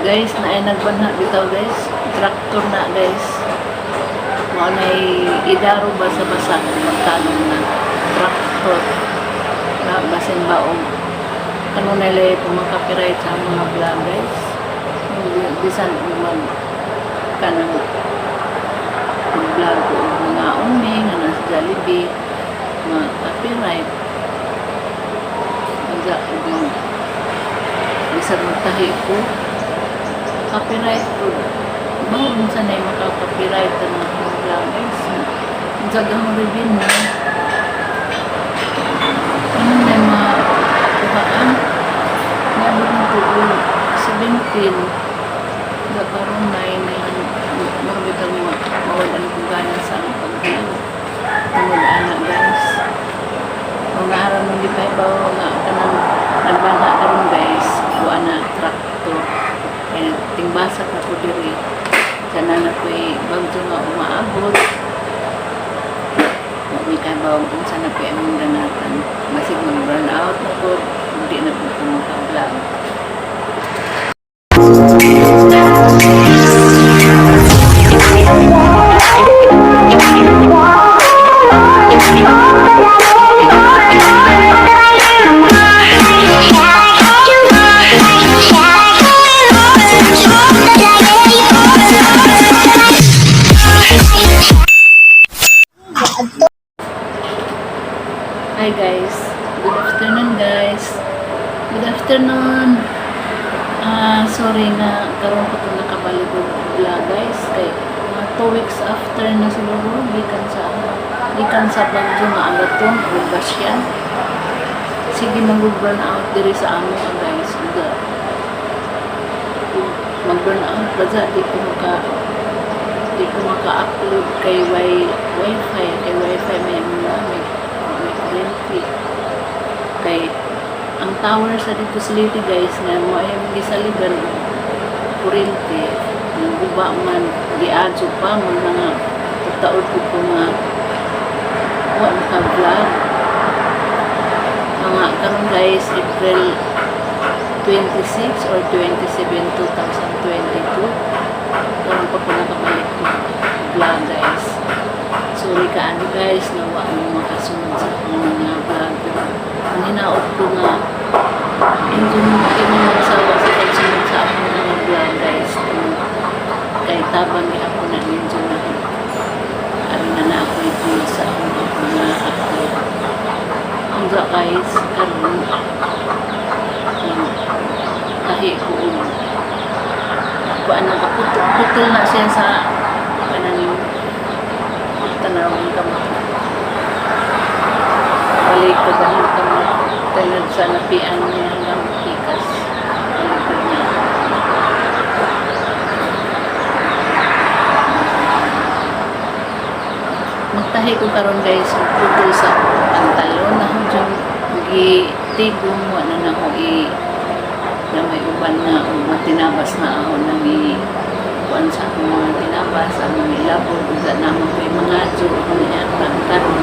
Guys, na ay nagbanha bitaw, guys. Traktor na, guys. Mao na idaro ba sa basa magtanong na traktor na basin ba og kanunay lay kung maka-copyright sa mga vlog, guys. Bisan og mag kanang mag-vlog ko og mga umi nga nasa Jollibee, mga copyright. Unsa og bisan magtahi ko, copyright ko. Bawo unsa na maka-copyright ang mga vlog, guys. Unsa gahong revenue? Ano na makuhaan? Niabot na ko og 17. Sa karon 9 na mura bitaw mawalan ko gana sa ang pag-vlog. Tungod ana, guys. Kung naaran mo di pa ibaw nga kanang nagbanha karon, guys, kuha na traktor. Kaya tingbasak na ko diri. Sana na ko'y bagyo nga umaabot. Wa mi kabaw unsa na ko'y among dangatan. Basig mag-burn out na ko, hindi na po ko maka-vlog. Hi guys. Good afternoon, guys. Good afternoon. Ah, sorry nga karon ko to nakabalik og vlog, guys, kay mga 2 weeks after na siguro gikan sa bagyo nga Agaton o Basyan. Sige mag-burn out diri sa amo, guys. Uga. Mag-burn out ba sa di ko maka-upload kay wifi, kay wifi may mga may kuryente kay ang tower sa dito sa Leyte, guys, nga mo ay gisaligan og kuryente, guba man, giadyo pa mo na nga tutaod ko nga wa maka-vlog. Mga karon, guys, April 26 or 27, 2022, karon pa ko nakabalik og vlog, guys. Sorry ka ano, guys, na wa mo makasunod sa akong mga vlog, pero ang hinaot ko nga hindi mo mo magsawa sa pagsunod sa akong mga vlog, guys. Kay tabang gihapon na ninyo na ari na na ako ito sa akong mga upload. Unsa guys, karon tahi ko og kuan ang kaputol putol na siya sa kanang tanawon ka mo balik ko dahil ka mo tanod sa napian niya hanggang pikas balikod niya. Magtahi ko karon, guys, og putol sa pantalon na ako dyan gitigom wa na nako i na may uban na og matinabas na ako nang i kuan sa akong mga tinabas ang mga ilabod ug sa naman ko yung mga adyo ako niya karon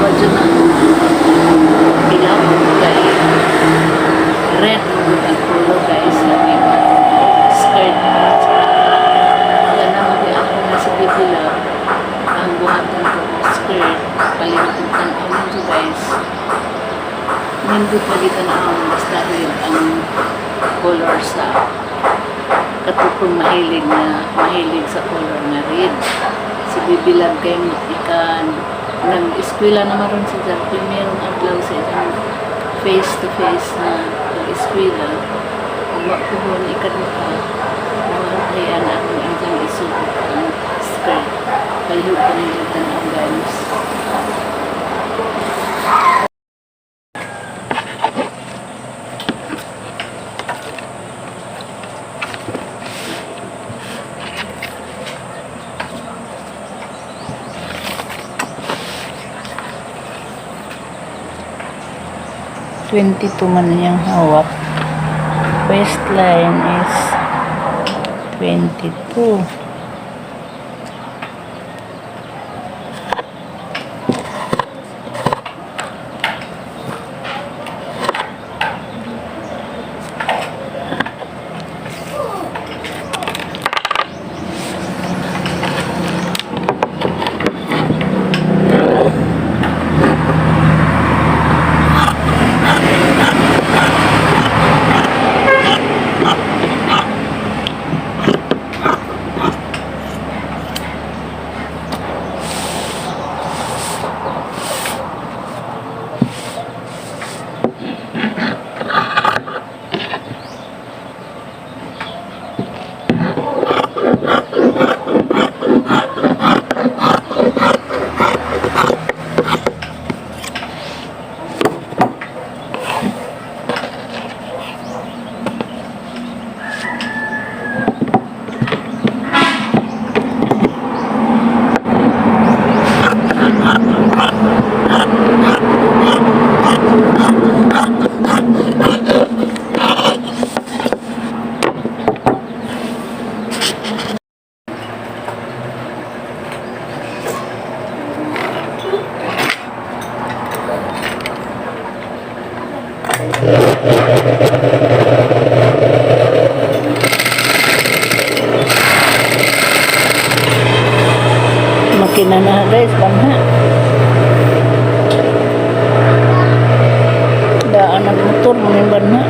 wa jud na ilabod kay red mo gud ang color, guys. Lami skirt wala naman ko ako na sa bibilab ang buhaton ko skirt. Palihog tan-aw ninyo, guys. Nindot lagi tan-aw, basta red ang color sa katukong mahilig na mahilig sa color nga red. Si Bibilab kay ikan nag-eskwela naman ron si Jar primerong adlaw sa isang face to face na nag-eskwela. Ug wa puhon ikaduha mga na akong iyang isuot ang skirt. Palihog ko ninyo tan-aw, guys. 22 man niyang hawak. Waistline is 22. Okay na na, guys, banha. Daan ang motor, mga banha.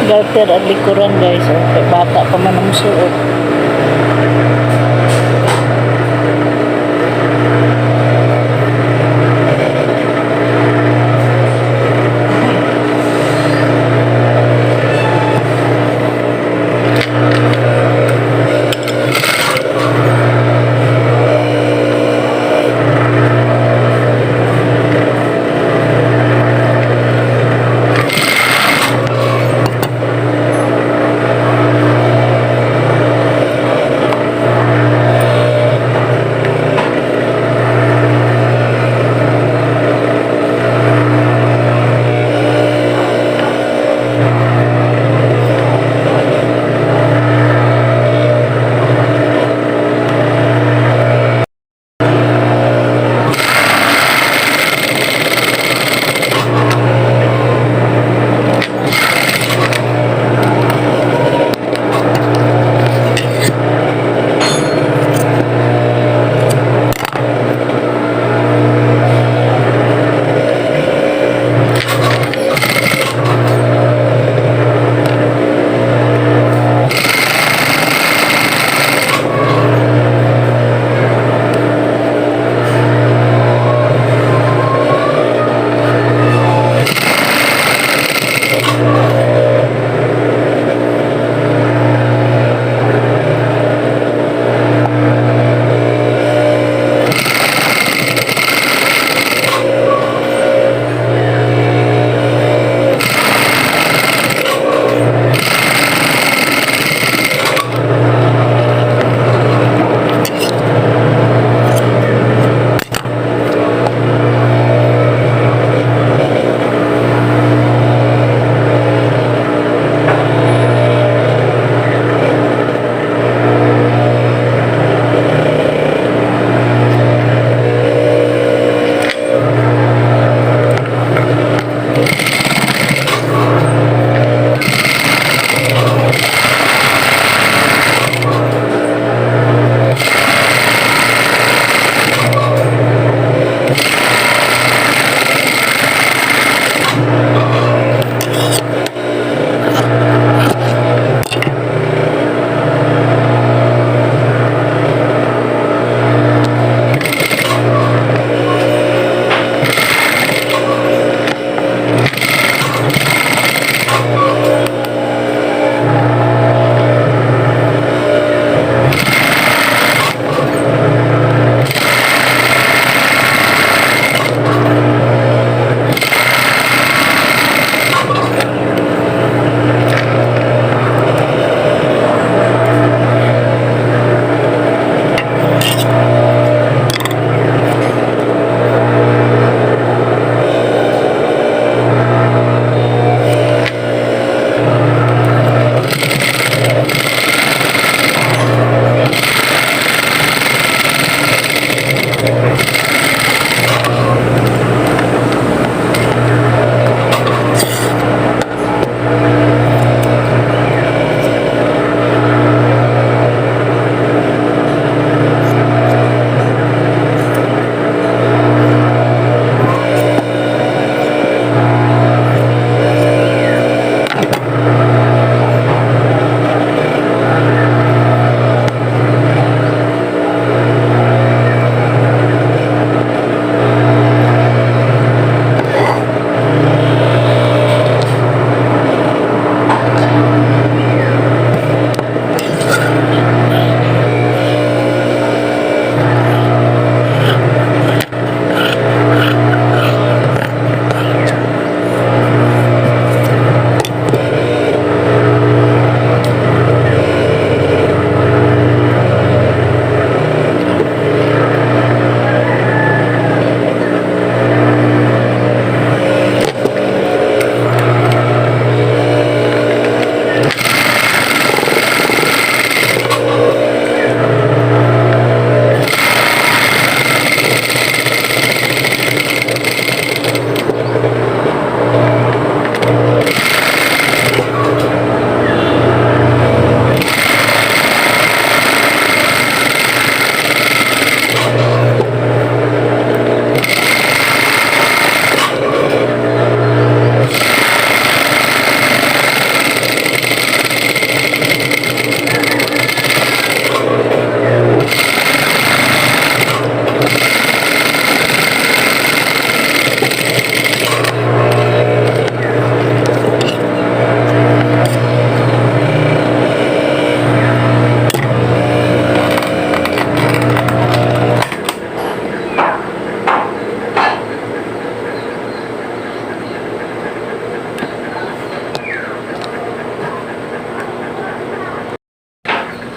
Garter at likuran, guys. Okay, bata pa man ang suot.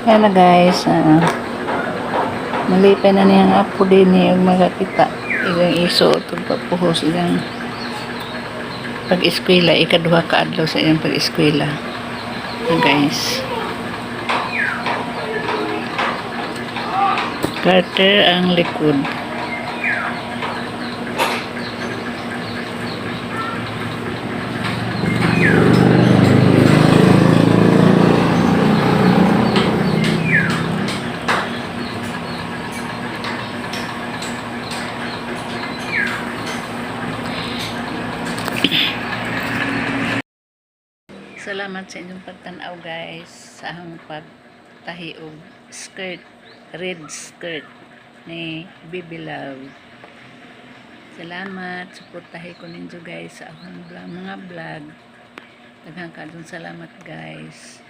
Kaya na, guys, malipay na niyang apo din niya makakita. Ilang iso itong papuhos, ilang pag-eskwela, ikaduha ka adlaw sa iyang pag-eskwela. Ah, guys. Garter ang likod. Salamat sa inyong pagtanaw, guys, sa akong pagtahi og skirt, red skirt ni Baby Love. Salamat, suportahi ko ninyo, guys, sa akong mga vlog. Daghang kaayong salamat, guys.